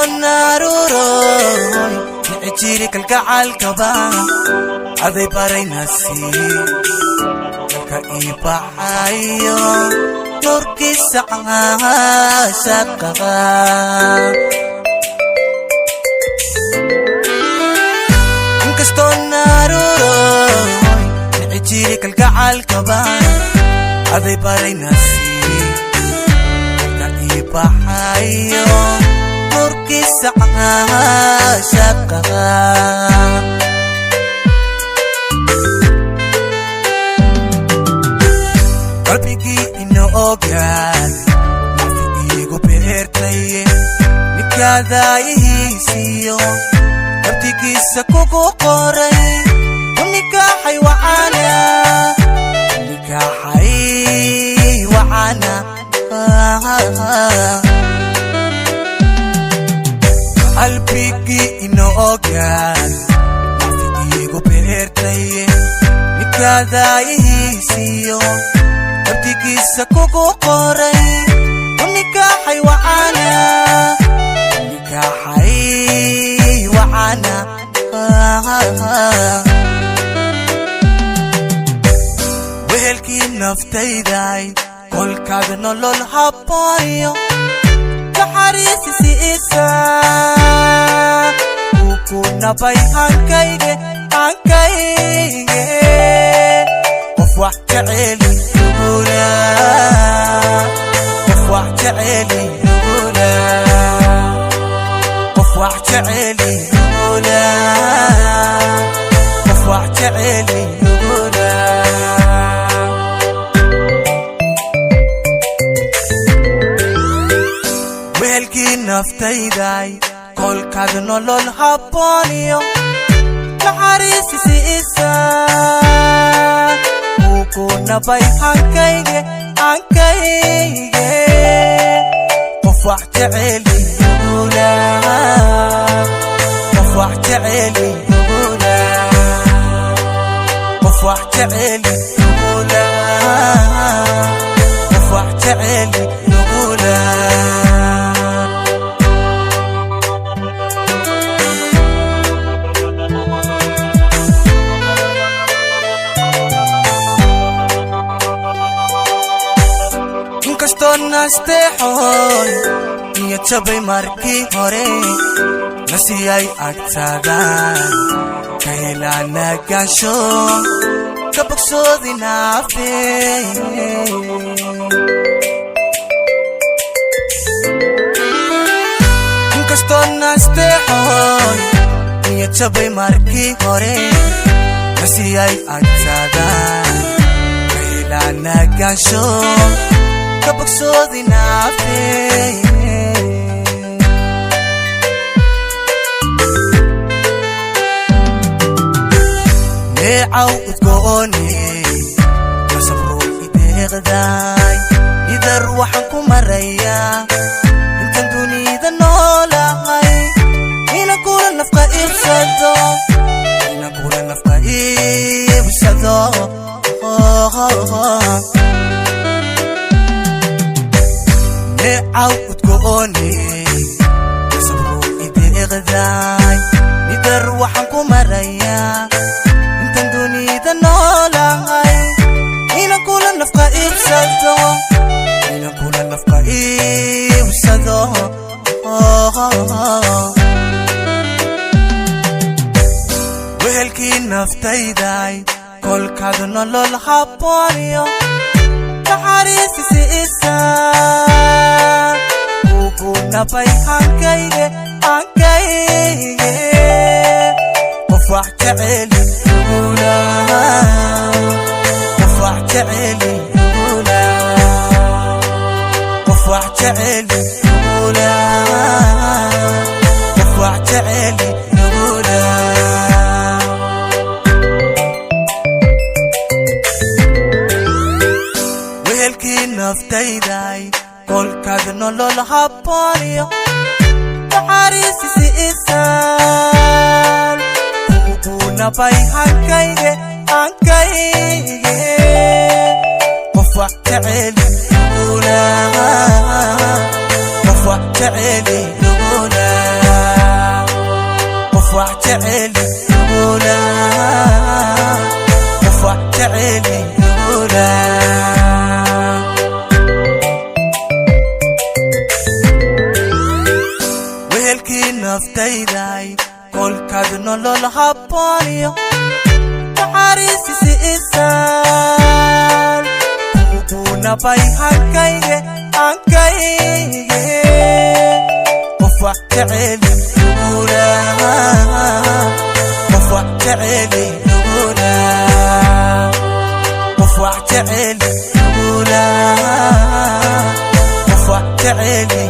Inkastoo naaruuroy nici jiri kalgacalkaba, aday baray nasiib dalka ii baxayo nuurkiisa caashaqa. Inkastoo naaruuroy nici jiri kalgacalkaba, aday baray nasiib dalka ii baxayo nuurkiisa caashaqa. Qalbigii ina ogaal nafi iigu beertaye, ninkaadaayihiisiyo nabtigiisa kugu qoray, u nikaaxay wacana, nikaaxay wacana. Qalbigii ina ogaal nafi iigu beertaye, ninkaadaayihiisiyo nabtigiisa kugu qoray, u nikaaxay wacana, nikaaxay wacana. Wehelkii naftayday, kolkaad nolol habbooniyo naxariisi siisa, ku nabay hankayge, hankayge. Qof wax jeceli nugula, qof wax jeceli nugula, qof wax jeceli nugula, qof wax jeceli nugula. Wehelkii naftayday, kolkaad nolol habbooniyo naxariisi siisa, ku nabay hankayge, hankayge. Qof wax jeceli nugula, qof wax jeceli nugula, qof wax jeceli nugula, qof wax jeceli nugula. Inkastoo nasteexoon iyo jabay markii hore, nasiyay agtaadaan ka helaa nagaansho ka bogsoodi naafe. Inkastoo nasteexoon iyo jabay markii hore, nasiyay agtaadaan ka helaa nagaansho ka bogsoodi naafe. Neecaw udgoone nasabro ideeqday, idar waxaan ku marayaa intan dunida noolahay inaan kula nafqa iibsado, inaan kula nafqa iibsado. Neecaw udgoone nasabro ideeqday, idar waxaan ku marayaa intan dunida noolahay inaan kula nafqa iibsado, inaan kula nafqa iibsado. Wehelkii naftayday, kolkaad nolol habbooniyo naxariisi siisa, ugu nabay hankayge, hankayge. Qof wax jeceli nugula, qof wax jeceli nugula, qof wax jeceli nugula, qof wax jeceli nugula. Wehelkii naftayday, kolkaad nolol habbooniyo naxariisi siisaan, kugu nabay hankayge, hankayge. Qof wax jeceli nugula, qof wax jeceli nugula. Qof wax jeceli nugula, qof wax jeceli nugula. Wehelkii naftayday, kolkaad nolol habbooniyo naxariisisi isaan kugunabay hankayge, hankayge. Qof wax jeceli nugula, qof wax jeceli nugula, qof wax jeceli nugula, qof wax jeceli.